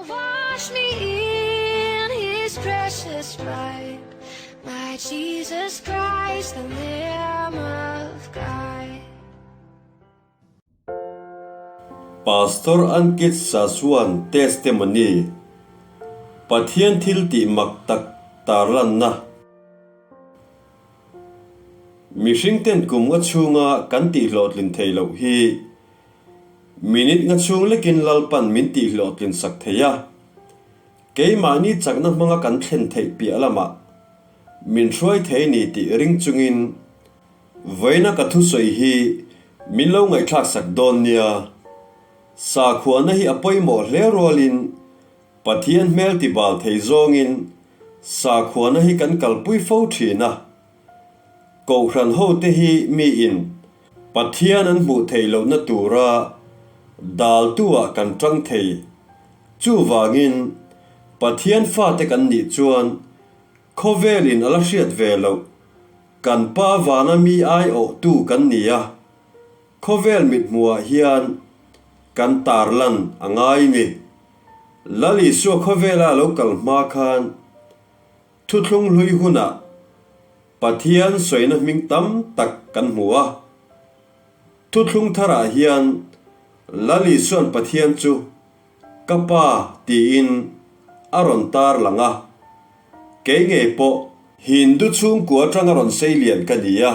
Wash me in his precious blood, my Jesus Christ, the Lamb of God. Pastor Ankit Saswan Testimony, Pathian thil tih mak tak tarlanna. Mihring ten kum nga chhunga kan tihhlawhtlin thei loh hi minute nga chhung lekin Lalpan min tihhlawhtlin sak thei a, keimahni chakna hmanga kan thlen theih piah lamah min hruai thei ni tih ring chungin Vawiina ka thusawi hi min lo ngaihthlak sak dawn nia. Sakhuana hi a pawimawh hle rualin Pathian hmel ti bal thei zawngin sakhuana hi kan kalpui fo thin a. Kohhran hote hi miin Pathian an hmuh theih lohna tura daltu-ah kan tang thei. Chuvangin Pathian fate kan nih chuan khawvelin a la hriat ve loh Kan Pa vana mi aiawhtu kan ni a, khawvel mithmuhah hian kan tarlan a ngai ni. Lal Isua khawvela a lo kal hma khan thuthlung hlui hunah Pathian sawina hming tam tak kan hmu a. Thuthlung tharah hian Lal Isua'n Pathian chu Ka pa tiin a rawn tar lang a, kei ngei pawh Hindu chhungkua atanga rawn sei lian ka ni a,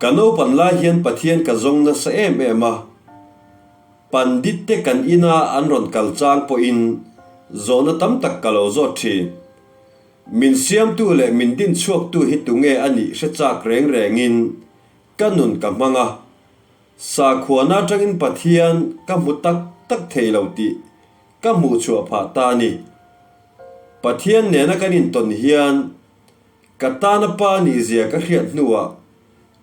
ka naupan lai hian Pathian ka zawng nasa em em a, Pandit te kan ina an rawn kal chang pawhin zawhna tam tak ka lo zawt thin. Min siamtu leh min din chhuaktu hi tunge a nih hre chak reng rengin ka nun ka hmang a, Sakhuana atangin Pathian ka hmu tak tak thei lo tih ka hmuh chhuah phah ta a ni. Pathian nena kan intawn hian ka tana pa nihzia ka hriat hnuah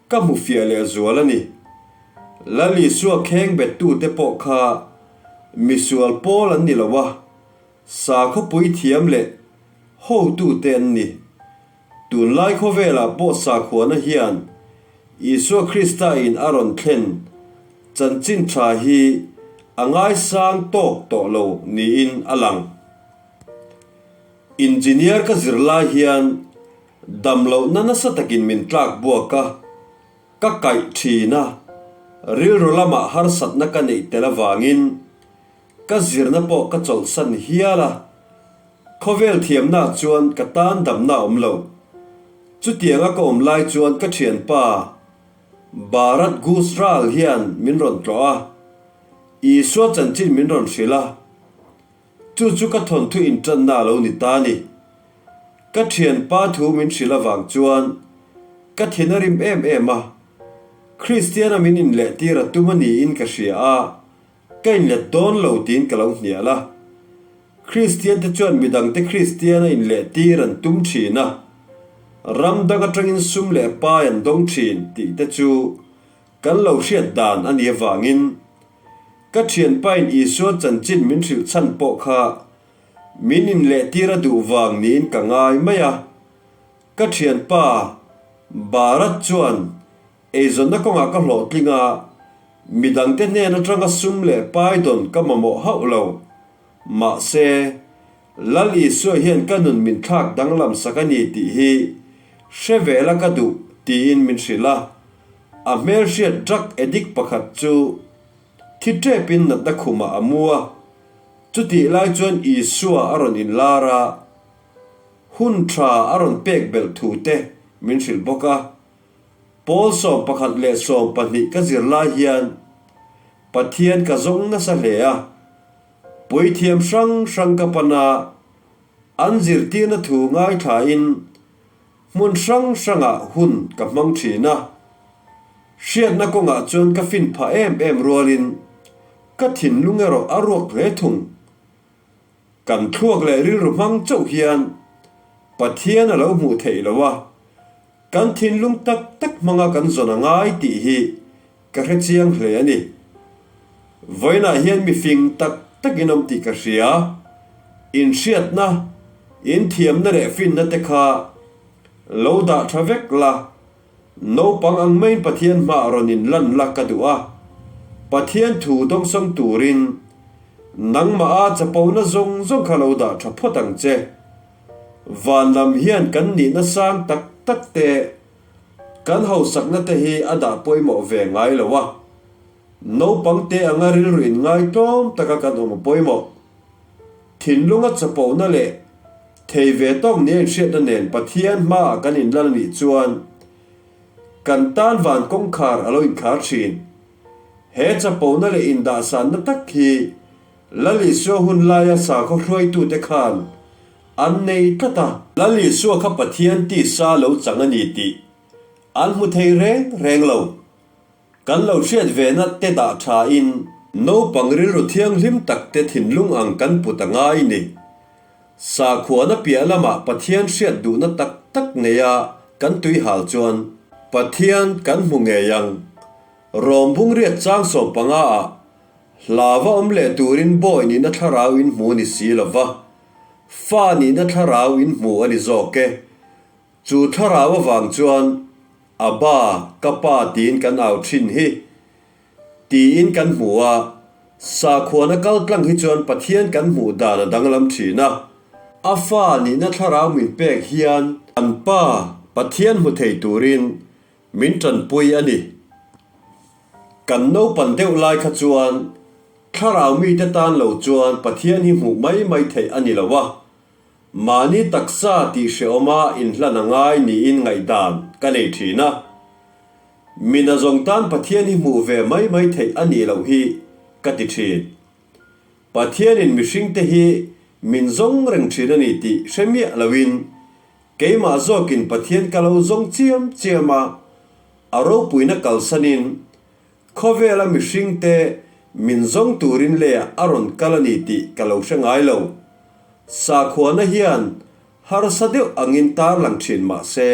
ka hmu fiah leh zual a ni. Lal Isua kheng bettute pawh kha misual pawl an ni lo a, sakhawpui thiam leh hotute an ni. Tunlai khawvelah pawh sakhuana hian Isua Krista in a rawn thlen chanchin tha hi a ngaisang tawk tawh lo niin a lang. Engineer ka zir lai hian damlohna nasa takin min tlak buak a, ka kaih thin a, rilru lamah harsatna ka neih tel avangin Ka zirna pawh ka chawlhsan hial a, khawvel thiamna chuan ka tan damna a awm lo. Chutianga ka awm lai chuan ka thianpa Bharat Gujral hian min rawn tlawh a, Isua chanchin min rawn hrilh a, chu chu ka thawnthu inṭanna a lo ni ta a ni. Ka thianpa thu min hrilh avang chuan ka thin a rim em em a, Kristiana min inlehtir a tum a niin ka hria a, Ka inlet dawn lo tiin ka lo hnial a. Kristian te chuan midangte Kristian a inleh tir an tum thin a, ram dang atangin sum leh pai an dawng thin tih te chu kan lo hriat dan a nih avangin ka thianpain Isua chanchin min hrilh chhan pawh kha min inleh tir a duh vang niin ka ngai mai a. Ka thianpa Bharat chuan Eizawnna kawngah ka hlawhtling a, midangte hnen atanga sum leh paidawn ka mamawh hauh lo. Mahse, Lal Isua hian ka nun min thlak danglam sak a ni tih hi hre vela ka duh tiin min hrilh a. A hmelhriat drug addict pakhat chu thi tepin natna khumah a mu a, chutih lai chuan Isua a rawn inlar a, hun tha a rawn pek belh thu te min hrilh bawk a. Pawl 11 le 12 ka zir lai hian Pathian ka zawng nasa hle a, puithiam hrang hrang ka pan a, an zirtirna thu ngaithlain hmun hrang hrangah hun ka hmang thin a. Hriatna kawngah chuan ka fin phah em em rualin ka thinlung erawh a ruak hle thung. Kan thluak leh rilru hmang chauh hian Pathian a lo hmuh theih lo a, Kan thinlung tak tak hmanga kan zawn a ngai tih hi ka hre chiang hle a ni. Vawiinah hian mi fing tak takin awm tih ka hria. Inhriatna, inthiamna leh finna te kha lo dah tha vek la, naupang ang maiin Pathian hmaah rawn inlan la ka duh a, Pathian thu dawngsawng turin. Nangmah a chapona zawng zawng kha lo dah tha phawt ang che. Van lam hian kan nihna sang tak tak te, kan hausakna te hi a dah pawimawh ve ngai lo a. Naupang te anga rilru inngai tlawm taka kan awm a pawimawh. Thinlunga chapona leh thei ve tawk nia inhriatna nen Pathian hmaah kan inlan a nih chuan kan tan van kawngkhar a lo inkhar thin. He chapona leh indahsanna tak hi Lal Isua hun laia sakhaw hruaitute khan an nei tlat a. Lal Isua kha Pathian tisa lo chang a ni tih an hmu thei reng reng lo. Kan lo hriat ve na te dah tha in. Naupang rilru thianghlim tak te thinlung ang kan put a ngai ni. Sakhuana piah lamah Pathian hriat duhna tak tak neia kan tui hal chuan Pathian kan hmu ngei ang. Rawm bungriat chang 15 ah hlava awm leh turin bawi nihna thlarau in hmu ni si lova, fa nihna thlarau in hmu a ni zawk e. Chu thlarau avang chuan Abba, ka pa tiin kan au thin hi tiin kan hmu a, sakhuana kal tlang hi chuan Pathian kan hmuh dan a danglam thin a. A fa nihna thlarau min pek hian kan Pa, Pathian hmu thei turin min tanpui a ni. Kan naupan deuh lai kha chuan thlarau mite tan lo chuan Pathian hi hmuh mai mai theih a ni lo a, Mahni taksa tih hrehawma inhlan a ngai niin ngaihdan ka nei thin a. Mina zawng tan Pathian hi hmuh ve mai mai theih a nih loh hi ka ti thin. Pathianin mihringte hi min zawng reng thin a ni tih hre miah loin keimah zawkin Pathian ka lo zawng chiam chiam a, a ropuina kalsanin Khawvela mihringte min zawng turin leiah a rawn kal a ni tih ka lo hre ngai lo. Sakhuana hian harsa deuh angin tarlang thin mah se,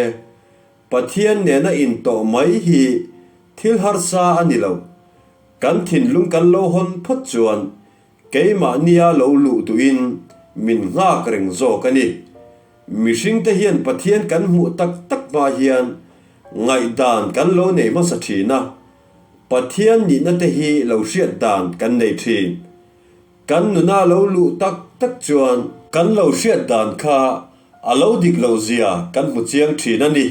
Pathian nena intawh mai hi thil harsa a ni lo. Kan thinlung kan lo hawn phawt chuan keimahnia lo luh duhin min nghak reng zawk a ni. Mihringte hian Pathian kan hmuh tak tak hma hian ngaihdan kan lo nei hmasa thin a, Pathian nihna te hi lo hriat dan kan nei thin. Kan nuna lo luh tak tak chuan kan lo hriat dan kha a lo dik lo zia kan hmu chiang thin a ni.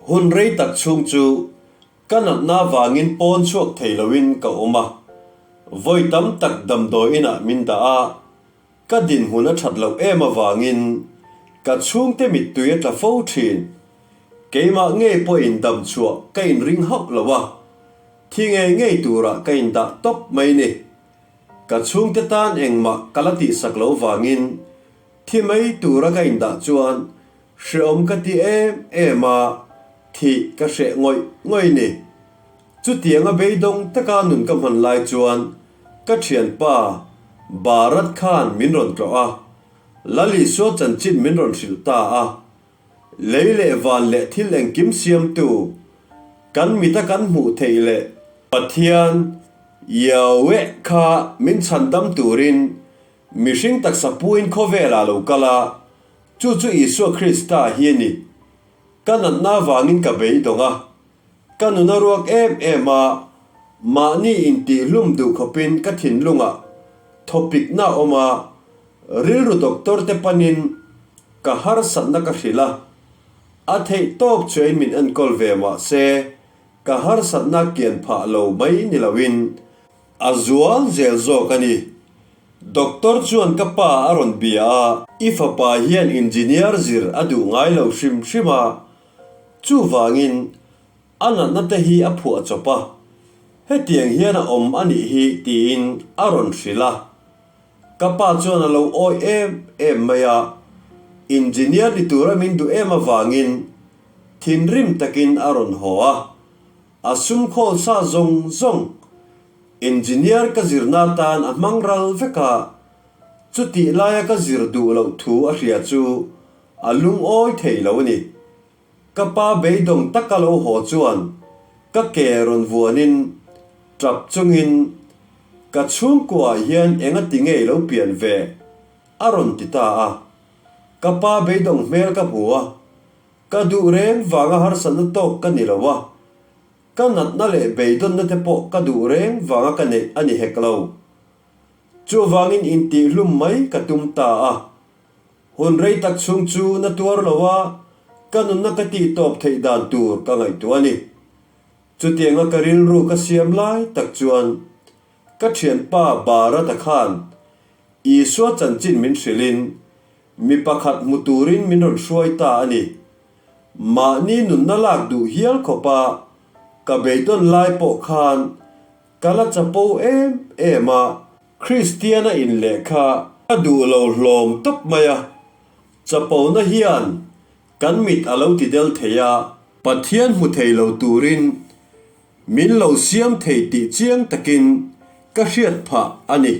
Hun rei tak chhung chu ka natna vangin pawn chhuak thei loin ka awm a, vawi tam tak damdawi inah min dah a, Ka dinhmun a that loh em avangin ka chhungte mittui a tla fo thin. Keimah ngei pawhin dam chhuah ka inring hauh lo a, thi ngei ngei turah ka indah tawp mai ni. Ka chhungte tan engmah ka la tihsak lo vangin thi mai tura ka indah chuan hreawm ka ti em em a, thih ka hreh ngawih ngawih ni. Chutianga beidawng taka nun ka hman lai chuan ka thianpa Bharat khan min rawn tlawh a, Lal Isua chanchin min rawn hrilh ta a. Lei leh van leh thil engkim siamtu, kan mita kan hmuh theih leh Pathian, Yahweh, kha min chhandam turin mihring taksa puin khawvelah lo kal a, chu chu Isua Krista hi a ni. Ka natna avangin ka beidawng a, Ka nun a ruak em em a, mahni intihhlum duh khawpin ka thinlungah thawpikna a awm a, rilru doctor te panin ka harsatna ka hrilh a, a theih tawp chuain min enkawl ve mah se ka harsatna kian phah lo mai ni loin a zual zel zawk a ni. Doctor chuan ka pa a rawn bia a, i fapa hian engineer zir a duh ngai lo hrim hrim a, Chuvangin, a natna te hi a phuah chawp a, hetiang hian a awm a nih hi tiin a rawn hrilh a. Ka pa chuan a lo awih em em mai a, engineer ni tura min duh em avangin thinrim takin a rawn haw a, a sum khawl sa zawng zawng engineer ka zirna atan a hmang ral vek a, chutih laia ka zir duh loh thu a hria chu A lungawi thei lo a ni. Ka pa beidawng taka lo haw chuan ka ke rawn vuanin tap chungin ka chhungkuaah hian enga ti ngei lo pian ve? a rawn ti ta a. Ka pa beidawng hmel ka hmu a, ka duh reng vanga harsatna tawk ka ni lo a, ka natna leh beidawnna te pawh ka duh reng vanga ka neih a ni hek lo. Chuvangin intihhlum mai ka tum ta a. Hun rei tak chhung chu na tuar lo a, ka nunna ka tihtawp theih dan tur ka ngaihtuah a ni. Chutianga ka rilru ka siam lai tak chuan ka thianpa Bharat-a khan Isua chanchin min hrilhin mi pakhat hmu turin min rawn hruai ta a ni. Mahni nunna lak duh hial khawpa ka beidawn lai pawh khan ka la chapo em em a. Kristiana inleh kha ka duh lo hlawm tawp mai a, chapona hian kan mit a lo ti del thei a. Pathian hmu thei lo turin min lo siam thei tih chiang takin ka hriat phah a ni.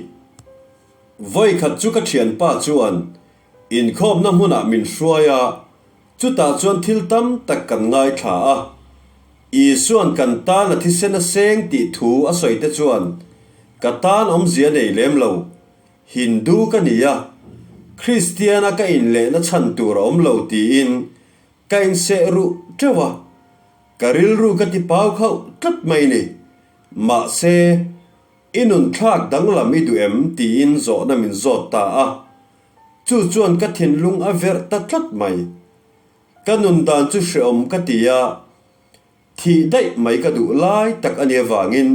Vawikhat chu ka thianpa chuan inkhawmna hmunah min hruai a, chutah chuan thil tam tak kan ngaithla a. Isuan kan tan a thisen a seng tih thu a sawi te chuan ka tan awmzia nei lem lo. Hindu ka ni a, Kristiana ka inlehna chhan tur a awm lo tiin ka inseh ruh teuh a, ka rilru ka ti pau khauh tlat mai ni. Mahse, I nun thlak danglam i duh em? tiin zawhna min zawt ta a. Chu chuan ka thinlung a verh ta tlat mai. Ka nun dan chu hreawm ka ti a, thih daih mai ka duh lai tak a nih avangin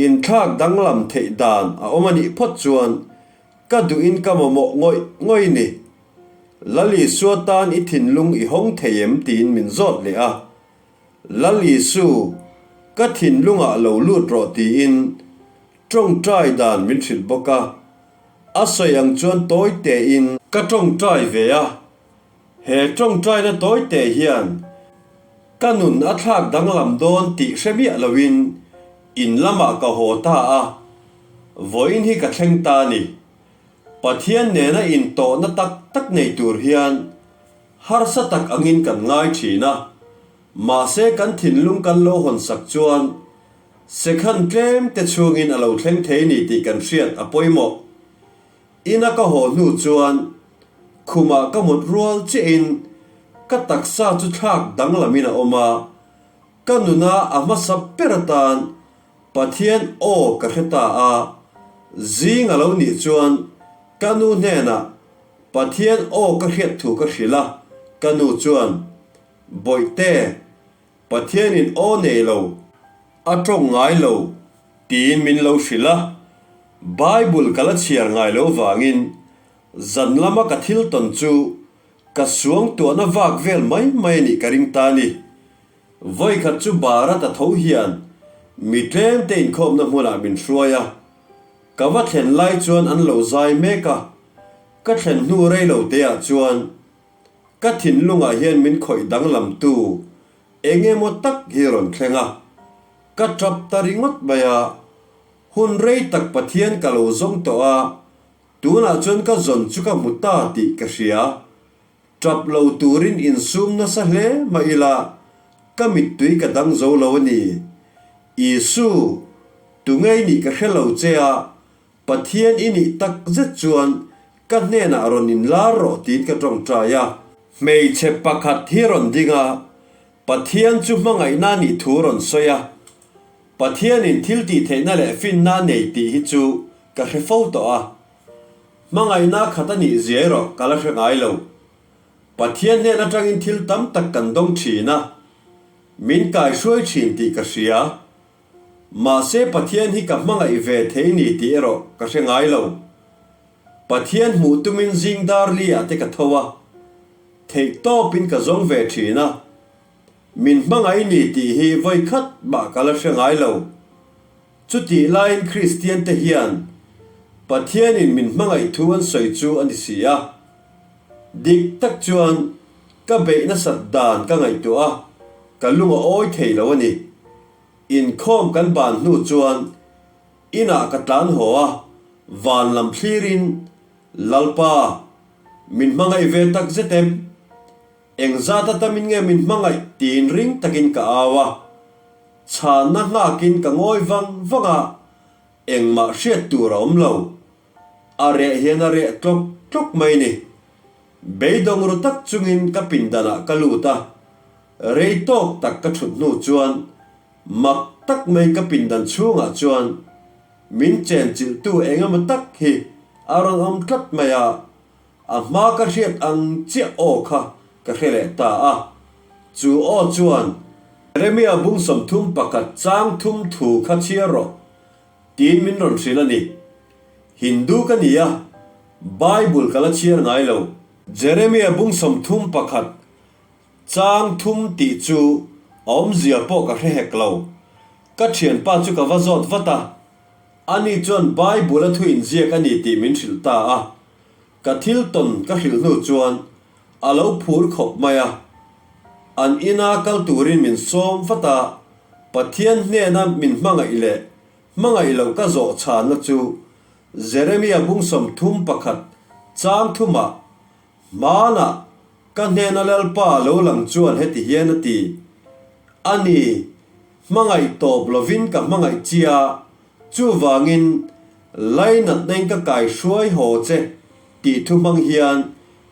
inthlak danglam theih dan a awm a nih phawt chuan ka duhin ka mamawh ngawih ngawih ni. Lal Isua tan i thinlung i hawng thei em? tiin min zawt leh a. Lal Isu, ka thinlungah lo lut rawh tiin tawngtai dan min hrilh bawk a, a sawi ang chuan tawi tein ka tawngtai ve a, he tawngtaina tawi te hian ka nun a thlak danglam dawn tih hre miah loin in lamah ka haw ta a, vawiin hi ka thleng ta a ni. Pathian nena intawhna tak tak nei tur hian Harsa tak angin kan ngai thin a, mahse kan thinlung kan lo hawn sak chuan sekhan tlem te chhungin a lo thleng thei ni tih kan hriat a pawimawh. Ina ka haw hnu chuan khumah ka mut rual chiahin ka taksa chu thlak danglamin a awm a, ka nuna a hmasa ber atan Pathian aw ka hre ta a, zing a lo nih chuan ka nu hnenah Pathian aw ka hriat thu ka hrilh a, ka nu chuan, Bawihte, Pathianin aw nei lo, a tawng ngai lo, tiin min lo hrilh a. Bible ka la chhiar ngai lo vangin zan lama ka thil tawn chu ka suang tuahna vak vel mai mai a nih ka ring ta a ni. Vawikhat chu Bharat a tho hian mi tlemte inkhawmna hmunah min hruai a, ka va thlen lai chuan an lo zai mek a. Ka thlen hnu rei lo te ah chuan ka thinlungah hian min khawih danglam tu eng emaw tak hi rawn thleng a, ka tap ta ringawt mai a, hun rei tak Pathian ka lo zawng tawh a, tunah chuan ka zawn chu ka hmu ta tih ka hria. Tap lo turin insum nasa hle mah ila ka mittui ka dang zo lo a ni. Isu, tungei nih ka hre lo che a, Pathian i nih tak zet chuan ka hnenah rawn inlar rawh tiin ka tawngtai a. Hmeichhe pakhat hi rawn ding a, Pathian chu hmangaihna nih thu rawn sawi a. Pathianin thil tih theihna leh finna a nei tih hi chu ka hre fo tawh a. Hmangaihna khat a nih zia erawh ka la hre ngai lo. Pathian hnen atangin thil tam tak kan dawng thin a, min kaihruai thin tih ka hria. Mahse Pathian hi ka hmangaih ve thei ni tih erawh ka hre ngai lo. Pathian hmuh tumin zing dar li ah te ka tho a, theih tawpin ka zawng ve thin a. Min hmangaih ni tih hi vawi khat mah ka la hre ngai lo. Chutih laiin Kristian te hian Pathianin min hmangaih thu an sawi chu a ni si a. Dik tak chuan ka beih nasat dan ka ngaihtuah a, ka lung a awi thei lo a ni. Inkhawm kan ban hnu chuan inah ka tlan haw a, van lam thlirin, Lalpa, min hmangaih ve tak zet em? Engzat atamin nge min hmangaih tiin ring takin ka au a, chhanna nghakin ka ngawi vang vang a, engmah hriat tur a awm lo. A reh hian a reh tlawk tlawk mai ni. Beidawng ru tak chungin ka pindanah ka lut a, rei tawk tak ka thut hnu chuan mak tak mai ka pindan chhungah chuan min chenchilhtu eng emaw tak hi a rawn awm tlat mai a, a hma ka hriat ang chiah aw kha ka hre leh ta a. Chu aw chuan, Jeremia bung 31 chang thum thu kha chhiar rawh, tiin min rawn hrilh a ni. Hindu ka ni a, Bible ka la chhiar ngai lo. Jeremia bung 31 Chang thum tih chu awmzia pawh ka hre hek lo. Ka thianpa chu ka va zawt vat a, ani chuan Bible a thu inziak a ni tih min hrilh ta a. Ka thil tawn ka hrilh hnu chuan a lo phur khawp mai a. An ina kal turin min sawm vat a, Pathian hnena min hmangaih leh hmangaih loh ka zawh chhanna chu Jeremia bung 31 chang thumah Hmanah ka hnena Lalpa lo lang chuan heti hian a ti, A ni, hmangaih tawp lovin ka hmangaih chia, chuvangin lainatna-in ka kai hruai haw che tih thu hmang hian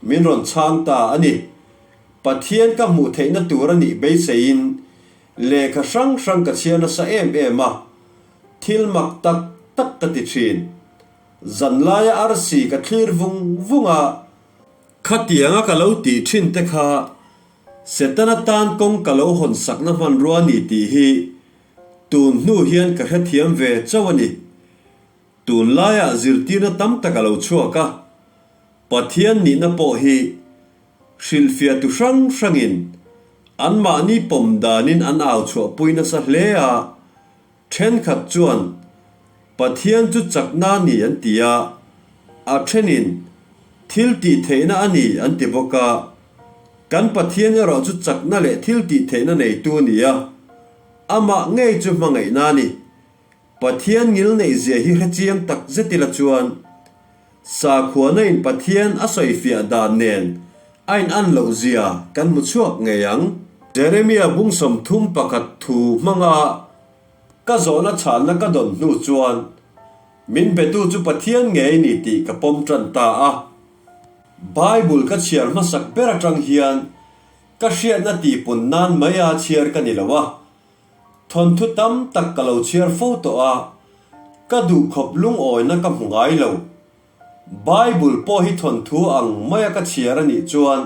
min rawn chhang ta a ni. Pathian ka hmuh theihna tur a nih beiseiin lehkha hrang hrang ka chhiar nasa em em a, thil mak tak tak ka ti thin. Zanlaia arsi ka thlir vung vung a. Khatianga ka lo tih thin te kha Setana tan kawng ka lo hawn sakna hmanrua ni tih hi tun hnu hian ka hrethiam ve chauh a ni. Tunlaiah zirtirna tam tak a lo chhuak a, Pathian nihna pawh hi hrilhfiahtu hrang hrangin anmahni pawm danin an au chhuahpui nasa hle a, Thenkhat chuan, Pathian chu chakna a ni an ti a, a thenin, Thil tih theihna a ni an ti bawk a. Kan Pathian erawh chu chakna leh thil tih theihna neitu a ni a, amah ngei chu hmangaihna a ni. Pathian ngil neihzia hi hrechiang tak zet ila chuan, sakhuana in Pathian a sawifiah dan nen a in an loh zia kan hmu chhuak ngei ang. Jeremia bung 31 thu hmanga ka zawhna chhanna ka dawn hnu chuan min betu chu Pathian ngei ni tih ka pawm tan ta a. Bible ka chhiar hmasak ber atang hian ka hriatna tihpun nan mai a chhiar ka ni lo a, Thawnthu tam tak ka lo chhiar fo tawh a, ka duhkhawp lungawina ka hmu ngai lo. Bible pawh hi thawnthu ang maia ka chhiar a nih chuan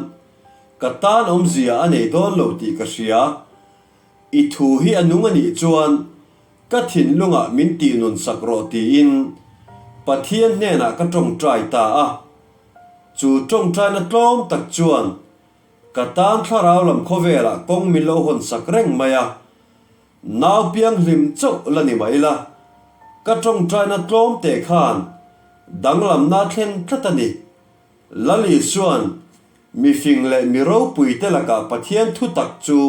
ka tan awmzia a nei dawn lo tih ka hria. I thu hi a nung a nih chuan ka thinlungah min tihnun sak rawh tiin Pathian hnenah ka tawngtai ta a. Chu tawngtaina tlawm tak chuan Ka tan thlarau lam khawvelah kawng min lo hawn sak reng mai a, nau piang hlim chauh la ni mai la, ka tawngtaina tlawm teh khan danglamna thlen tlat a ni. Lali chuan mifing leh mi ropui te lakah Pathian thu tak chu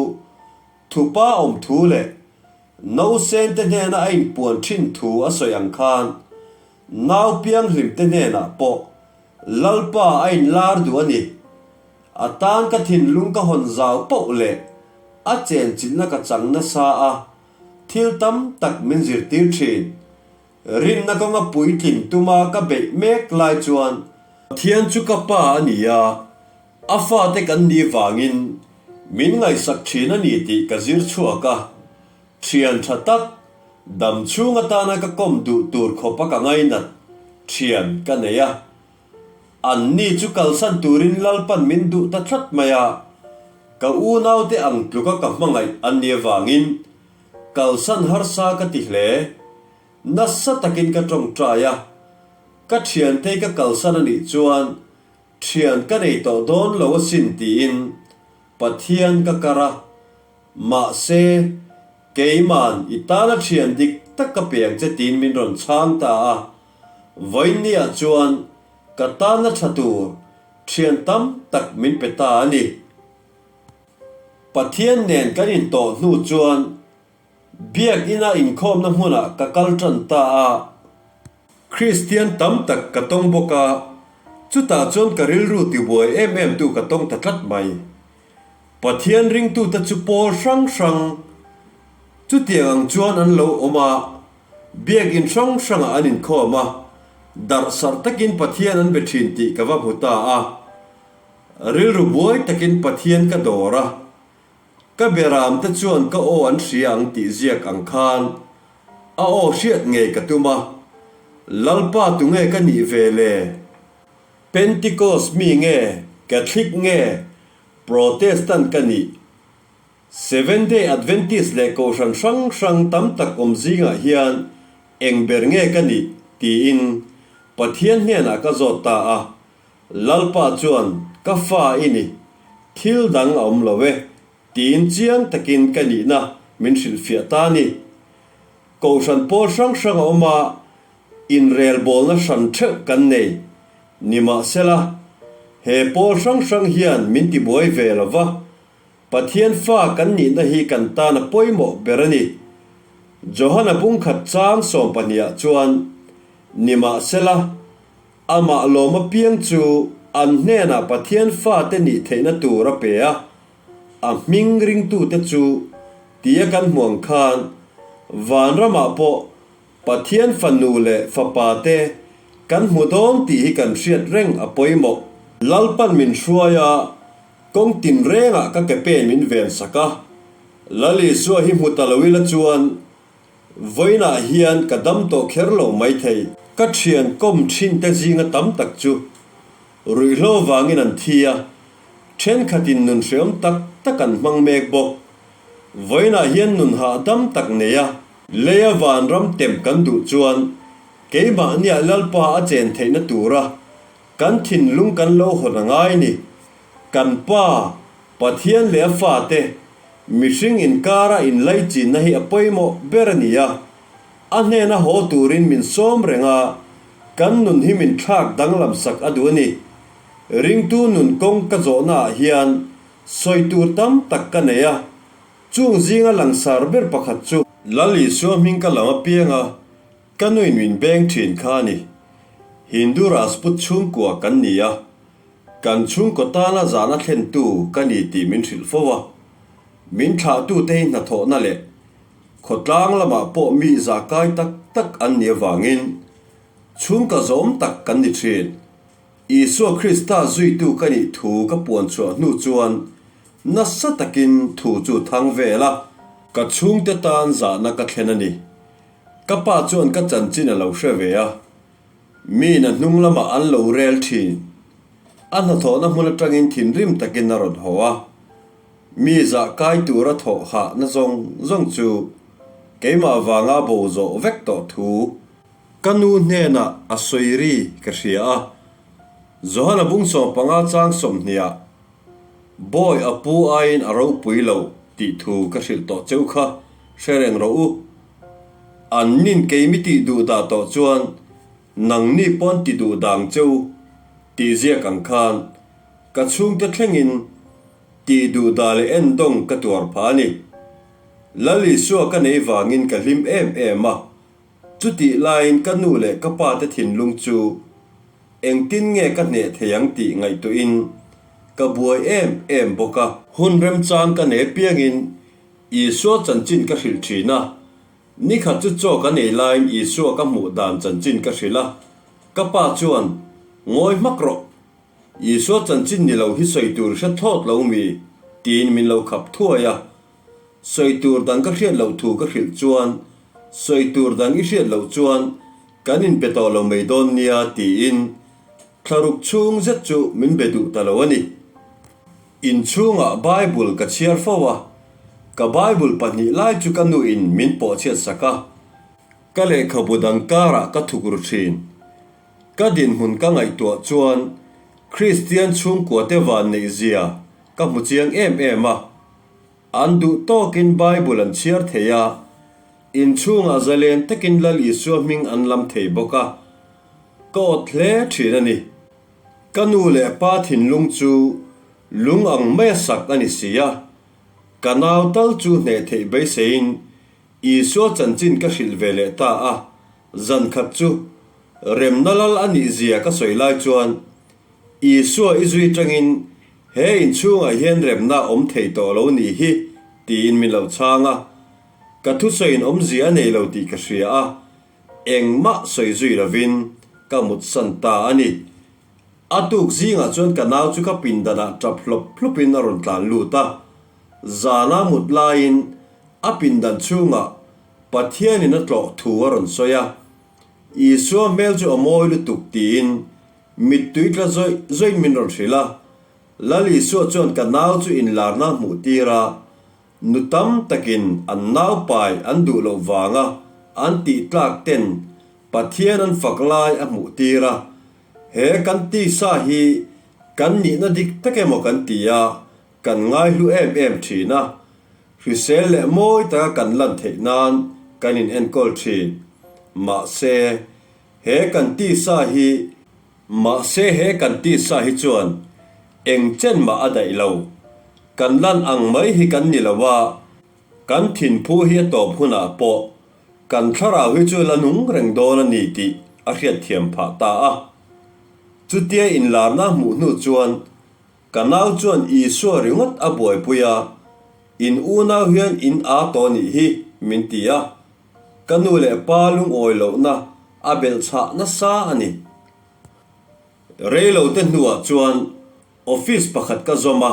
thupa awm thu leh nausen te hnena a inpuan thin thu a sawi ang khan nau piang hlim te hnenah pawh Lalpa a inlar duh a ni. A tan ka thinlung ka hawn zau poh leh a chenchilhna ka chang nasa a, thil tam tak min zirtir thin. Rinna kawnga puitlin tuma ka beih mek lai chuan Pathian chu ka pa a ni a, a fate kan nih vangin min ngaihsak thin a ni tih ka zir chhuak a. Thian tha tak, dam chhung atana ka kawm duh tur khawpa ka ngainat thian ka nei a. Anni chu kalsan turin Lalpan min duh ta tlat mai a, ka unaute ang tluka ka hmangaih an nih avangin kalsan harsa ka ti hle. Nasa takin ka tawngtai a, ka thiante ka kalsan a nih chuan thian ka nei tawh dawn lo asin tiin Pathian ka kar a, mahse keiman i tana thian dik tak ka pe ang che tiin min rawn chhang ta a. Vawiinniah chuan ka tana tha tur thian tam tak min pe ta a ni. Pathian nen kan intawh hnu chuan Biakina inkhawmna hmunah ka kal tan ta a. Kristian tam tak ka tawng bawk a, chutah chuan ka rilru tibuai em em tu ka tawng ta tlat mai. Pathian ringtute chu pawl hrang hrang chutiang ang chuan an lo awm a, Biakin hrang hrangah an inkhawm a, darhsarh takin Pathian an be thin tih ka va hmu ta a. Rilru buai takin Pathian ka dawr a, ka beram te chuan ka aw an hria ang tih ziak ang khan a aw hriat ngei ka tum a. Lalpa tunge ka nih ve le? Pentecost mi nge, Catholic nge, Protestant ka nih? Seventh-day Adventist leh kohhran hrang hrang tam tak awm zingah hian eng ber nge ka nih? tiin Pathian hnenah ka zawt ta a. Lalpa chuan, Ka fa i ni, thil dang a awm lo e, tiin chiang takin ka nihna min hrilhfiah ta a ni. Kohhran pawl hrang hrang a awm a, inrelbawlna hran theuh kan nei. Nimahsela, he pawl hrang hrang hian min tibuai ve lo va, Pathian fa kan nihna hi kan tan a pawimawh ber a ni. Johana bungkhat chang sawmpahnih ah chuan, Nimahsela, amah lawm apiang chu an hnenah Pathian fate nih theihna tur a pe a, a hming ringtute chu tia kan hmu ang khan vanramah pawh Pathian fanu leh fapa te kan hmu dawn tih hi kan hriat reng a pawimawh. Lalpan min hruai a, kawng tinrengah ka ke pen min ven sak a. Lal Isua hi hmu ta lo ila chuan vawiinah hian ka dam tawh kher lo maithei. Ka thian kawm thin te zinga tam tak chu ruihhlo vangin an thi a, thenkhatin nun hreawm tak tak an hmang mek bawk. Vawiinah hian nun hahdam tak nei a. Leia vanram tem kan duh chuan keimahniah Lalpa a chen theihna tura kan thinlung kan lo hawn a ngai ni. Kan Pa, Pathian leh a fate, mihring inkara inlaichinna hi a pawimawh ber a ni a. A hnena haw turin min sawm reng a, kan nun hi min thlak danglam sak a duh a ni. Ringtu nun kawng ka zawhnaah hian sawi tur tam tak ka nei a. Chung zinga langsar ber pakhat chu. Lal Isua hming ka lam apiang a, ka nuin min beng thin kha a ni. Hindu Rajput chhungkua kan ni a, kan chhungkaw tana zahna thlentu ka ni tih min hrilh fo a. Min thlahtute hi hnathawhna leh khawtlang lamah pawh mi zahkai tak tak an nih avangin chhungkaw zawm tak kan ni thin. Isua Krista zuitu ka nih thu ka puan chhuah hnu chuan Nasa takin thu chu thang vel a. Ka chhungte tan zahna ka thlen a ni. Ka pa chuan ka chanchin a lo hre ve a. Miin a hnung lamah an lo rel thin. A hnathawhna hmun atangin thinrim takin a rawn haw a. Mi zah kai tura thawh hahna zawng zawng chu keimah vanga bo zawh vek tawh thu ka nu hnenah a sawi ri ka hria a. Johana bung 15 chang 20 ah Bawi a pu aiin a ropui lo tih thu ka hrilh tawh cheu kha hre reng rawh u. An nin kei mi tih duh dah tawh chuan nangni pawn ti duh dang cheu tih ziak ang khan ka chhungte thlengin tih duh dah leh endawng ka tuar phah a ni. Lal Isua ka nei vangin ka hlim em em a, chutih laiin ka nu leh ka pa te thinlung chu Engtin nge ka hneh thei ang tih ngaihtuahin ka buai em em bawk a. Hun remchang ka nei piangin Isua chanchin ka hrilh thin a. Nikhat chu chaw ka nei laiin Isua ka hmuh dan chanchin ka hrilh a. Ka pa chuan, Ngawi hmak rawh. Isua chanchin ni lo hi sawi tur hre thlawt lo mi? tiin min lo khap thuai a. Sawi tur dang ka hriat loh thu ka hrilh chuan, Sawi tur dang i hriat loh chuan Kan inbe tawh lo mai dawn nia tiin thlaruk chhung zet chu min be duh ta lo a ni. Inchhungah Bible ka chhiar fo a, ka Bible pahnih lai chu ka nuin min pawhchhiat sak a, ka lehkhabu dang karah ka thuk ru thin. Ka dinhmun ka ngaihtuah chuan Kristian chhungkuate vanneih zia ka hmu chiang em em a. An duh tawkin Bible an chhiar thei a, inchhungah zalen takin Lal Isua hming an lam thei bawk a, ka awt hle thin a ni. Ka nu leh pa thinlung chu lung ang maia sak a ni si a, ka nau tal chu hneh theih beiseiin Isua chanchin ka hrilh ve leh ta a, zan khat chu remna lal a nih zia ka sawi lai chuan Isua i zui tangin he inchhungah hian remna awm thei tawh lo nih hi tiin min lo chhang a, ka thusawiin awmzia a nei lo tih ka hria a, engmah sawi zui lovin ka mutsan ta a ni. A tuk zingah chuan ka nau chu ka pindanah tap hlawp hlawpin a rawn tlan lut a, zana mut laiin a pindan chhungah Pathianin a tlawh thu a rawn sawi a. Isua hmel chu a mawi lutuk tiin mittui tla zawih zawih min rawn hrilh a. Lal Isua chuan ka nau chu inlarna hmuh tir a, nu tam takin an nau pai an duh loh vanga an tih tlak ten Pathian an fak lai a hmuh tir a. He kan tisa hi kan nihna dik tak emaw kan ti a, kan ngaihlu em em thin a. Hrisel leh mawi taka kan lan theih nan kan in enkawl thin. Mahse, he kan tisa hi. Mahse he kan tisa hi chuan eng chen mah a daih lo. Kan lan ang mai hi kan ni lo a, kan thinphu hi a tawp hunah pawh kan thlarau hi chu la nung reng dawn a ni tih a hriatthiam phah ta a. Chutia inlarna hmuh hnu chuan Ka nau chuan Isua ringawt a buaipui a, In unau hian in aa tawh nih hi, min ti a. Ka nu leh pa lungawi lohna a belh chhah nasa a ni. Reilote hnuah chuan office pakhat ka zawm a,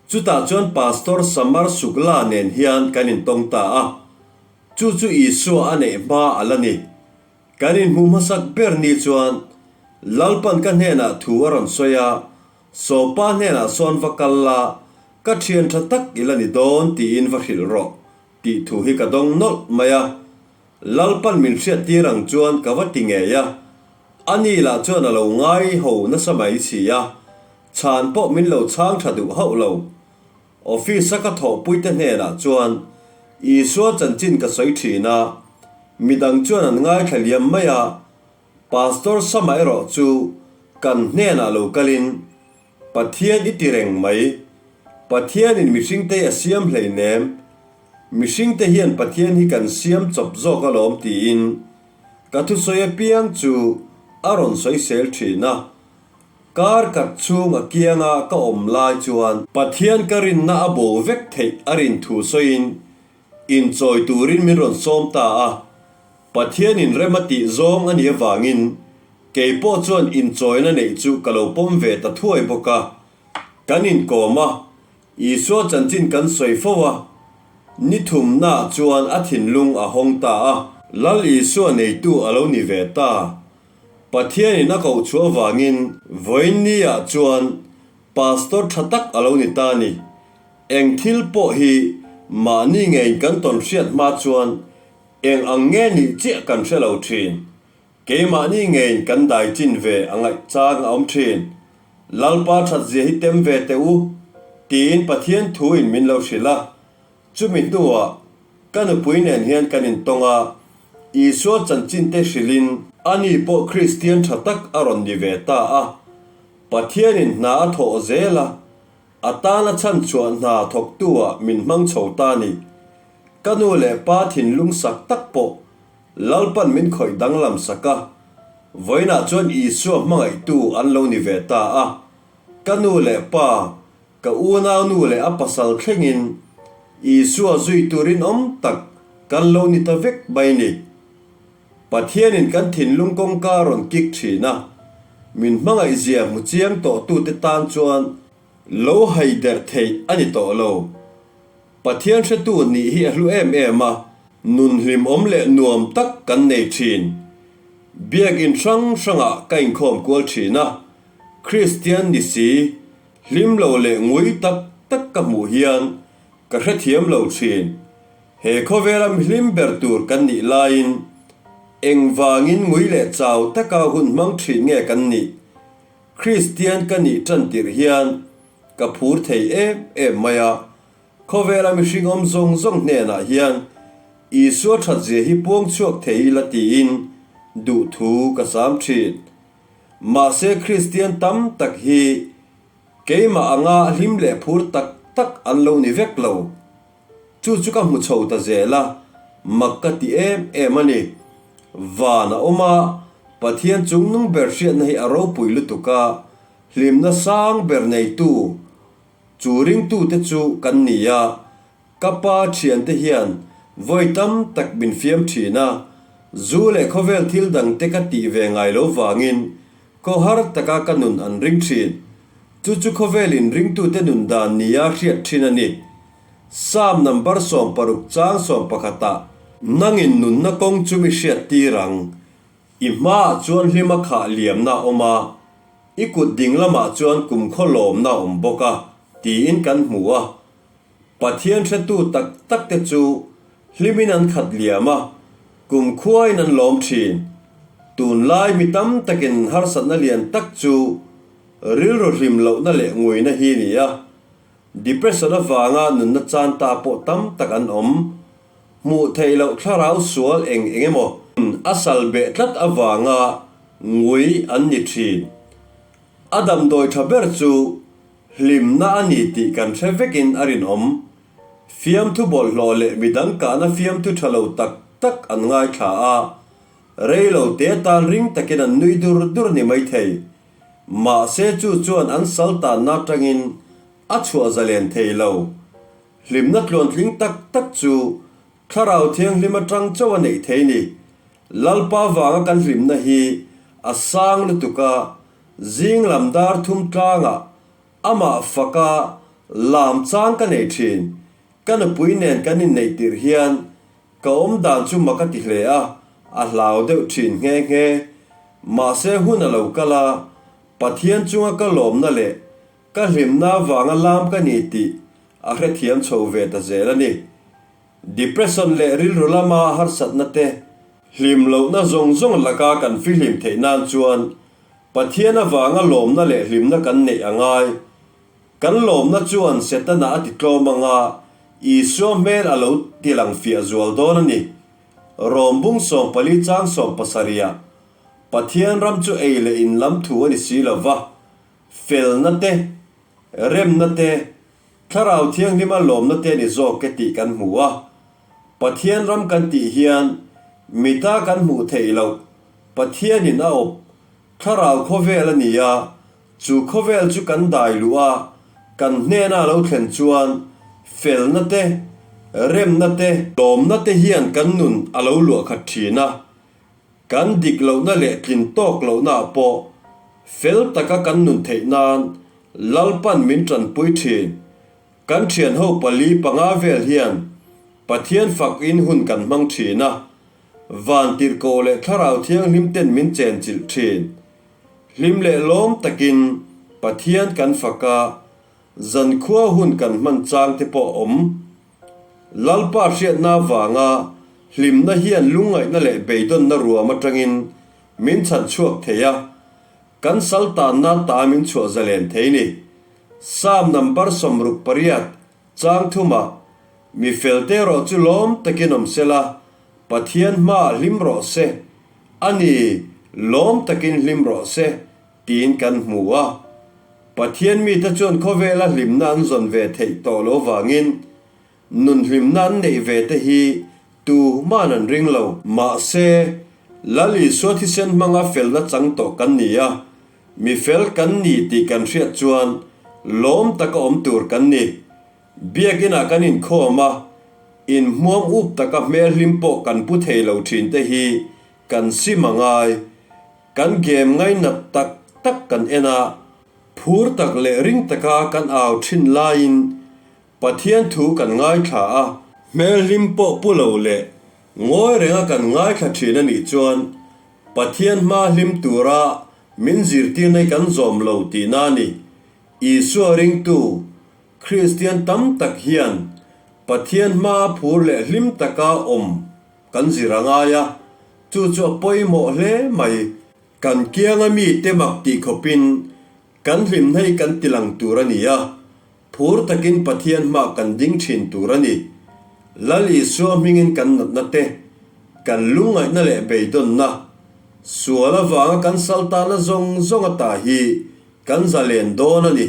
chutah chuan Pastor Samar Sukla nen hian kan intawng ta a. Chu chu Isua a neih hma a la ni. Kan inhmuh hmasak ber ni chuan Lalpan ka hnenah thu a rawn sawi a, Sawpa hnenah sawn va kal la, ka thian tha tak i la ni dawn tiin va hrilh rawh tih thu hi ka dawng nawlh mai a. Lalpan min hriattir ang chuan ka va ti ngei a, ani lah chuan a lo ngai ho nasa mai si a, chhan pawh min lo chhang tha duh hauh lo. Office-a ka thawhpuite hnenah chuan Isua chanchin ka sawi thin a, midang chuan an ngaithla liam mai a, Pastor Sama erawh chu kan hnenah lo kalin, Pathian i ti reng mai, Pathianin mihringte a siam hleinem, mihringte hian Pathian hi kan siam chawp zawk alawm tiin ka thusawi apiang chu a rawn sawisel thin a. Kar khat chhung a kianga ka awm lai chuan. Pathian ka rinna a bo vek theih a rin thu sawiin inchawi turin min rawn sawm ta a. Pathianin rem a tih zawng a nih avangin kei pawh chuan inchawina neih chu ka lo pawm ve ta thuai bawk a. Kan inkawm a, Isua chanchin kan sawi fo a, ni thumnaah chuan a thinlung a hawng ta a. Lal Isua neitu a lo ni ve ta. Pathianin a koh chhuah avangin vawiin ah chuan Pastor tha tak a lo ni ta ni. Eng thil pawh hi mahni ngeiin kan tawn hriat hma chuan eng ang nge nih chiah kan hre lo thin. Keimahni ngeiin kan dai chin ve a ngaih chang a awm thin. Lalpa that zia hi tem ve teh u, tiin Pathian thuin min lo hrilh a. Chumi hnuah ka nupui nen hian kan intawng a, Isua chanchinte hrilhin ani pawh Kristian tha tak a rawn ni ve ta a. Pathianin hna a thawh zel a, a tana chhanchhuah hna thawktu-ah min hmang chho ta ni. Ka nu leh pa thinlung sak tak pawh Lalpan min khawih danglam sak a, vawiinah chuan Isua hmangaihtu an lo ni ve ta a. Ka nu leh pa Ka unaunu leh a pasal thlengin Isua zui tur inawm tak kan lo ni ta vek mai ni. Pathianin kan thinlung kawngka rawn kik thin a, min hmangaihzia hmu chiang tawhtute tan chuan lo hai der theih a ni tawh lo. Pathian hretu nih hi a hlu em em a, nun hlimawm leh nuam tak kan nei thin. Biakin hrang hrangah ka inkhawm kual thin a, Kristian ni si, Hlim lo leh ngui tak tak ka hmuh hian ka hrethiam lo thin. He khawvela mihlim ber tur kan nih laiin engvangin ngui leh chau taka hun hmang thin nge kan nih? Kristian ka nih tan tirh hian ka phur thei em em mai a, khawvela mihring awm zawng zawng hnenah hian Isua thatzia hi puang chhuak thei ila tiin duhthu ka sam thin. Mahse Kristian tam tak hi keimah anga hlim leh phur tak tak an lo ni vek lo. Chu chu ka hmu chho ta zel a, mak ka ti em em a ni. Van a awm a, Pathian chungnung ber hriatna hi a ropui lutuk a, hlimna sang ber neitu chu ringtute chu kan ni a, Ka pa thiante hian vawi tam tak min fiam thin a, zu leh khawvel thil dangte ka tih ve ngai lo vangin khawhar taka ka nun an ring thin. Chu chu khawvelin ringtute nun dan nia hriat thin a ni. Psalm number 16 chang sawmpakhatah. Nangin nunna kawng chu mi hriat tir ang. I hmaah chuan hlima khah liamna a awm a, i kut ding lamah chuan kumkhaw lawmna a awm bawk a, tiin kan hmu a. Pathian hretu tak takte chu hlimin an khat liam a, kumkhuain an lawm thin. Tunlai mi tam takin harsatna lian tak chu rilru hlim lohna leh nguina hi a ni a. Depression avanga nunna chan ta pawh tam tak an awm. Hmuh theih loh thlarau sual eng eng emaw a sal beh tlat avanga ngui an ni thin. A damdawi tha ber chu hlimna a ni tih kan hre vekin a rinawm. Fiamthu bawlhhlawh leh midang kahna fiamthu tha lo tak tak an ngaithla a, rei lo te tan ring takin an nui dur dur ni maithei. Mahse chu chuan an sal tanna atangin a chhuah zalen thei lo. Hlimna tluantling tak tak chu Thlarau Thianghlim atang chauh a neih thei ni. Lalpa vanga kan hlimna hi a sang lutuk a, zing lam dar thum tlangah amah faka lam chang ka nei thin. Ka nupui nen kan inneih tirh hian ka awm dan chu mak a ti hle a, a hlau deuh thin nghe nghe. Mahse hun a lo kal a, Pathian chunga ka lawmna leh Ka hlimna vanga lam ka ni tih a hrethiam chho ve ta zel a ni. Depression leh rilru lama harsatna te, hlim lohna zawng zawng laka kan fihlim theih nan chuan Pathian avanga lawmna leh hlimna kan neih a ngai. Kan lawmna chuan Setana a ti tlawm anga Isua hmel a lo tilang fiah zual dawn a ni. Rom bung 14 chang 17ah Pathian ram chu ei leh in lam thu a ni si lo va, Felna te, remna te, Thlarau Thianghlima lawmna te ni zawk e tih kan hmu a. Pathian ram kan tih hian mita kan hmuh theih loh Pathianin a awp Thlarau khawvel a ni a, chu khawvel chu kan dai luh a, kan hnena lo thlen chuan felna te, remna te, lawmna te hian kan nun a lo luah khat thin a. Kan dik lohna leh tlin tawk lohnaah pawh fel taka kan nun theih nan Lalpan min tanpui thin. Kan thianho pali panga vel hian Pathian fak in hun kan hmang thin a, van tirhkoh leh thlarau thianghlim ten min chenchilh thin. Hlim leh lawm takin Pathian kan fak a, zankhua hun kan hman chang te pawh a awm. Lalpa hriatna vanga hlimna hian lungngaihna leh beidawnna ruam atangin min chhan chhuak thei a, kan sal tanna ta min chhuah zalen thei ni. Psalm number 68 chang thumah, Mi felte erawh chu lawm takin awm sela, Pathian hmaah hlim rawh se, a ni, lawm takin hlim rawh se, tiin kan hmu a. Pathian mite chuan khawvela hlimna an zawn ve theih tawh lo vangin nun hlimna an neih ve te hi tuhman an ring lo. Mahse, Lal Isua thisen hmanga felna chang tawh kan ni a, mi fel kan ni tih kan hriat chuan lawm taka awm tur kan ni. Biakinah kan inkhawm a, inhmuam up taka hmel hlim pawh kan pu thei lo thin te hi kan sim a ngai. Kan game ngainat tak tak kan en a, phur tak leh ring taka kan au thin laiin Pathian thu kan ngaithla a, hmel hlim pawh pu lo leh ngawi renga kan ngaithla thin a nih chuan Pathian hma hlim tura min zirtirna hi kan zawm lo tihna a ni. Isua ringtu Kristian tam tak hian Pathian hma phur leh hlim taka awm kan zir a ngai a, chu chu a pawimawh hle mai. Kan kianga mite mak tih khawpin kan hlimna hi kan tilang tur a ni a, phur takin Pathian hmah kan ding thin tur a ni. Lal Isua hmingin kan natna te, kan lungngaihna leh beidawnna, sual avanga kan saltana zawng zawng ata hi kan zalen dawn a ni.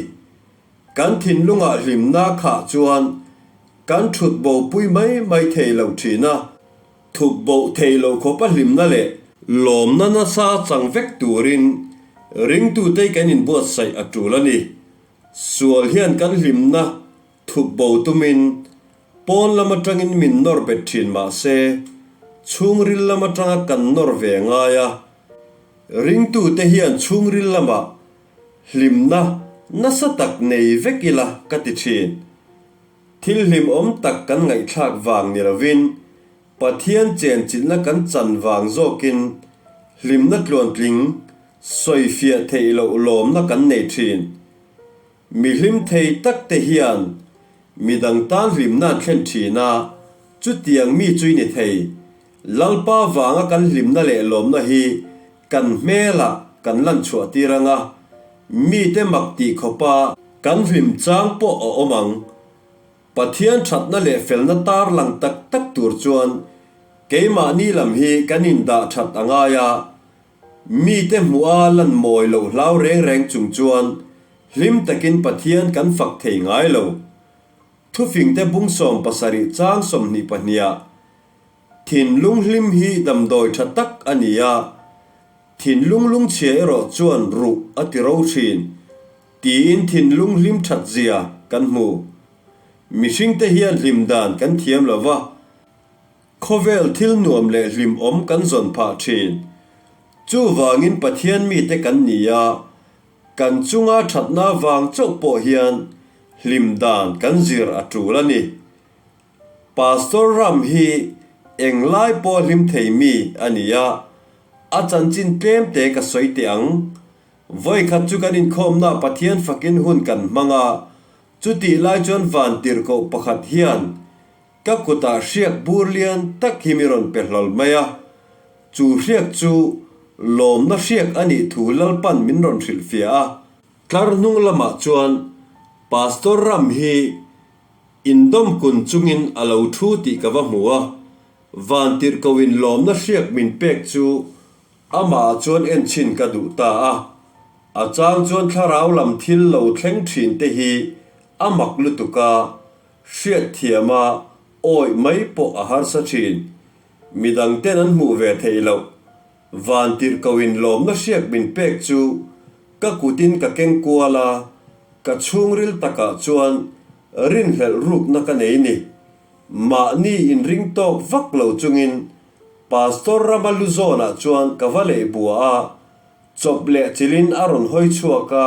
Kan thinlungah hlimna khah chuan kan thut bopui mai mai thei lo thin a. Thup boh thei lo khawpa hlimna leh lawmna nasa chang vek turin ringtute kan inbuatsaih a tul a ni. Sual hian kan hlimna thup bo tumin pawn lam atangin min nawr bet thin mah se, chhungril lam atanga kan nawr ve ngai a. Ringtute hian chhungril lamah hlimna nasa tak nei vek ila ka ti thin. Thil hlimawm tak kan ngaihthlak vang ni lovin, Pathian chenchilhna kan chan vang zawkin Hlimna tluantling sawifiah theih loh lawmna kan nei thin. Mi hlim thei tak te hian midang tan hlimna an thlen thin a, chutiang mi chu i ni thei. Lalpa vanga kan hlimna leh lawmna hi kan hmelah kan lan chhuah tir ang a, mite mak tih khawpa kan hlim chang pawh a awm ang. Pathian thatna leh felna tar lang tak tak tur chuan keimahni lam hi kan indah that a ngai a, mite hmuha lan mawi loh hlau reng reng chung chuan hlim takin Pathian kan fak thei ngai lo. Thufingte bung 70 chang 22ah, Thinlung hlim hi damdawi tha tak a ni a, thinlung lungchhia erawh chuan ruh a ti ro thin. Tiin thinlung hlim that zia kan hmu. Mihringte hian hlim dan kan thiam lo va, khawvel thil nuam leh hlimawm kan zawn phah thin. Chuvangin Pathian mite kan ni a, kan chunga thatna vang chauh pawh hian hlim dan kan zir a tul a ni. Pastor Ram hi englai pawh hlim thei mi a ni a, a chanchin tlemte ka sawi teh ang. Vawikhat chu kan inkhawmnaah Pathian fakin hun kan hmang a, chutih lai chuan van tirhkoh pakhat hian ka kutah hriak bur lian tak hi mi rawn pe hlawl mai a, chu hriak chu lawmna hriak a nih thu Lalpan min rawn hrilhfiah a. Tlar hnung lamah chuan Pastor Ram hi indawm kun chungin a lo thu tih ka va hmu a, van tirhkohin lawmna hriak min pek chu Amah chuan enchhin ka duh ta a, a chang chuan thlarau lam thil lo thleng thin te hi a mak lutuk a, hriatthiam a awih mai pawh a harsa thin. Midang ten an hmuh ve theih loh. Van tirhkohin lawmna hriak min pek chu ka kutin ka keng kual a, ka chhungril takah chuan rinhlelh rukna ka nei ni. Mahni inring tawk vak lo chungin Pastor Rama lu zawnah chuan ka va leh bua a, chawp leh chilhin a rawn hawi chhuak a,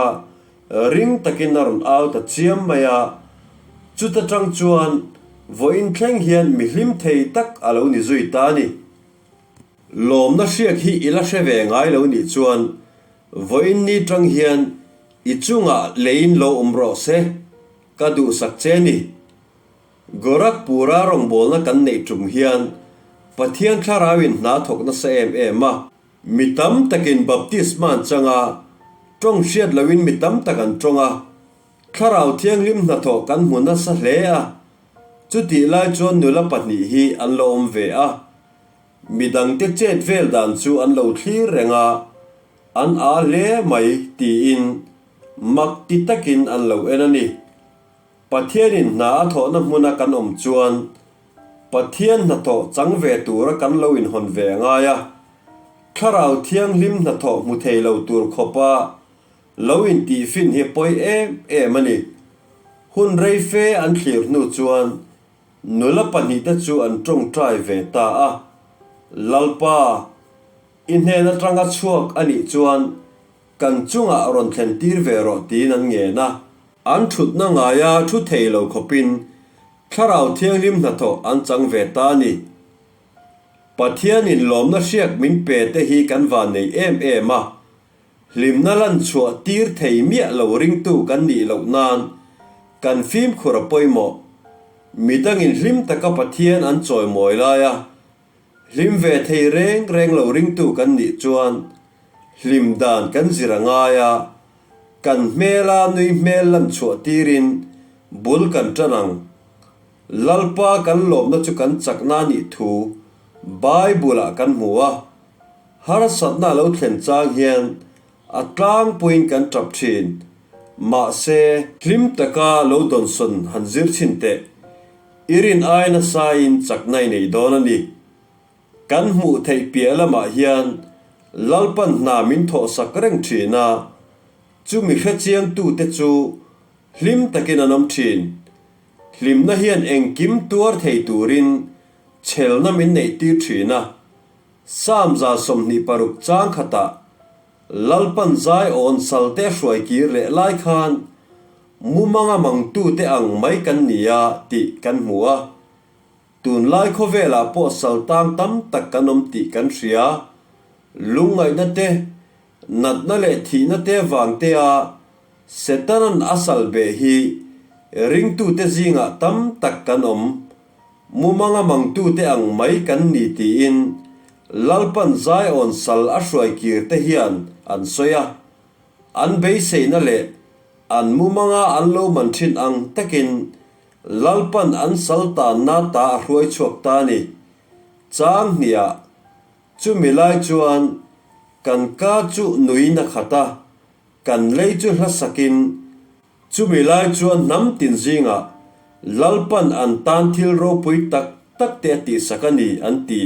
ring takin a rawn au ta chiam mai a. Chuta tang chuan vawiin thleng hian mi hlim thei tak a lo ni zui ta a ni. Lawmna hriak hi i la hre ve ngai lo nih chuan vawiin ni tang hian i chungah leiin lo awm rawh se, ka duhsak che ni. Gorakhpur-a rawngbawlna kan neih tum hian Pathian thlarauin hna thawk nasa em em a. Mi tam takin baptisma an chang a, tawng hriat loin mi tam tak an tawng a, thlarau thianghlim hnathawh kan hmu nasa hle a. Chutih lai chuan nula pahnih hi an lo awm ve a. Mi dangte chet vel dan chu an lo thlir reng a, an aa hle mai tiin mak ti takin an lo en a ni. Pathianin hna a thawhna hmuna kan awm chuan Pathian hnathawh chang ve tura kan lo inhawn ve a ngai a, Thlarau Thianghlim hnathawh hmu thei lo tur khawpa lo intihfin hi pawi em em a ni. Hun rei fe an thlir hnu chuan nula pahnihte chu an tawngtai ve ta a, Lalpa, i hnen atanga chhuak a nih chuan Kan chungah rawn thlen tir ve rawh tiin an ngen a. An thutna ngaia thu thei lo khawpin Thlarau Thianghlim hnathawh an chang ve ta a ni. Pathianin lawmna hriak min pe te hi kan van nei em em a, hlimna lan chhuah tir thei miah lo ringtu kan nih loh nan kan fimkhur a pawimawh. Midangin hlim taka Pathian an chawimawi laia Hlim ve thei reng reng lo ringtu kan nih chuan hlim dan kan zir a ngai a, kan hmela nui hmel lan chhuah tirin bul kan tan ang. Lalpa kan lawmna chu kan chakna nih thu Bible-ah kan hmu a, harsatna a lo thlen chang hian a tlangpuiin kan tap thin. Mahse, hlim taka lo dawnsawn han zir chhin teh. I rin ai nasain chakna i nei dawn a ni. Kan hmuh theih piah lamah hian Lalpan hna min thawhsak reng thin a, chumi hrechiangtute chu hlim takin an awm thin. Hlimna hian engkim tuar thei turin chhelna min neihtir thin a. Psalm 26 chang khatah Lalpan zaiawn salte hruai kir leh lai khan Mumanga mangtute ang mai kan ni a tih kan hmu a, tunlai khawvelah pawh saltang tam tak kan awm tih kan hria. Lungngaihna te, natna leh thihna te vang te a Setana'n a sal beh hi ringtute zingah tam tak kan awm. Mumanga mangtute ang mai kan ni tiin Lalpan Zion sal a hruai kir te hian an sawi a. An beiseina leh an mumanga an lo man thin ang takin Lalpan an sal tanna ta a hruai chhuak ta a ni. Chang hniah Chumi lai chuan kan ka chu nuiin a khat a, kan lei chu hla sakin chumi lai chuan hnam tin zingah Lalpan an tan thil ropui tak tak te a tihsak a ni an ti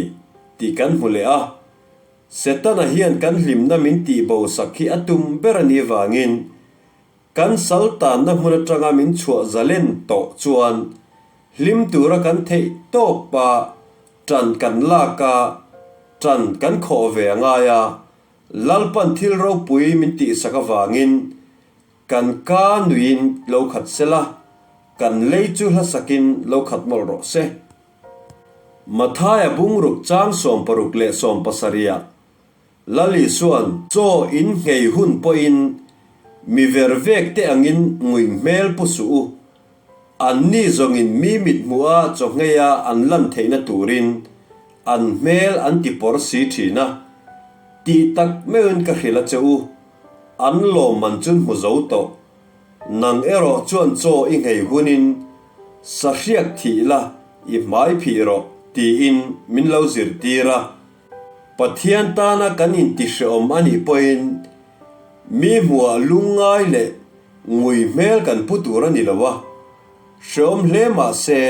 tih kan hmu leh a. Setana hian kan hlimna min tihbo sak hi a tum ber a nih vangin Kan sal tanna hmun atanga min chhuah zalen tawh chuan hlim tura kan theih tawp a, tan kan lak a, tan kan khawh ve a ngai a, Lalpan thil ropui min tihsak avangin kan ka nuiin lo khat sela, kan lei chu hlasakin lo khat mawlh rawh se. Mathaia bungruk chang 16 leh 17 ah Lal Isua'n chaw in nghei hun pawhin mi ver vek te angin ngui hmel pu suh u. Anni zawngin mi mit hmuha chaw ngheia an lan theihna turin an hmel an ti pawr si thin a. Tih tak meuhin ka hrilh a che u, an lawmman chun hmu zo tawh. Nang erawh chuan chaw i nghei hunin sahriak thih la i hmai phih rawh tiin min lo zirtir a. Pathian tana kan intihreawm a nih pawhin mi hmuhah lungngai leh ngui hmel kan pu tur a ni lo a, hreawm hle mah se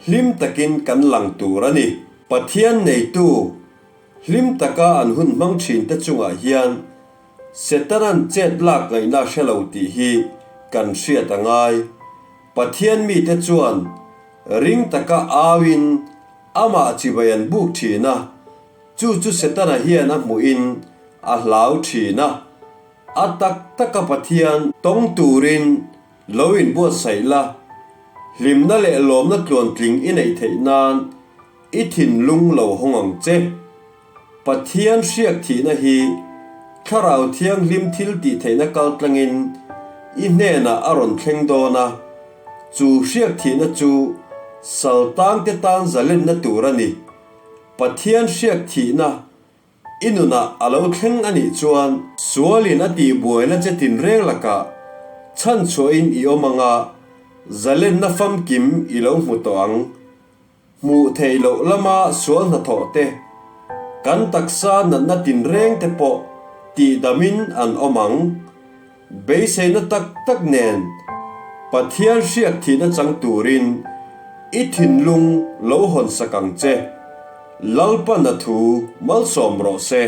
hlim takin kan lang tur a ni. Pathian neitu hlim taka an hun hmang thinte chungah hian Setana'n chet lak ngaihna hre lo tih hi kan hriat a ngai. Pathian mite chuan ring taka auin Amah chibai an buk thin a, chu chu Setana hian a hmuhin a hlau thin a. A tak taka Pathian tawng turin lo inbuatsaih la, hlimna leh lawmna tluantling i neih theih nan i thinlung lo hawng ang che. Pathian hriak thihna hi Thlarau Thianghlim thil tih theihna kal tlangin i hnenah a rawn thleng dawn a, chu hriak thihna chu saltangte tan zalenna tur a ni. Pathian hriak thihna i nunah a lo thleng a nih chuan, sualin a tihbuaina che tinreng lakah chhanchhuahin i awm ang a, zalenna famkim i lo hmu tawh ang. Hmuh theih loh lama sual hnathawh te, kan taksa natna tinreng te pawh tihdamin an awm ang. Beiseina tak tak nen Pathian hriak thihna chang turin i thinlung lo hawnsak ang che. Lalpan a thu malsawm rawh se.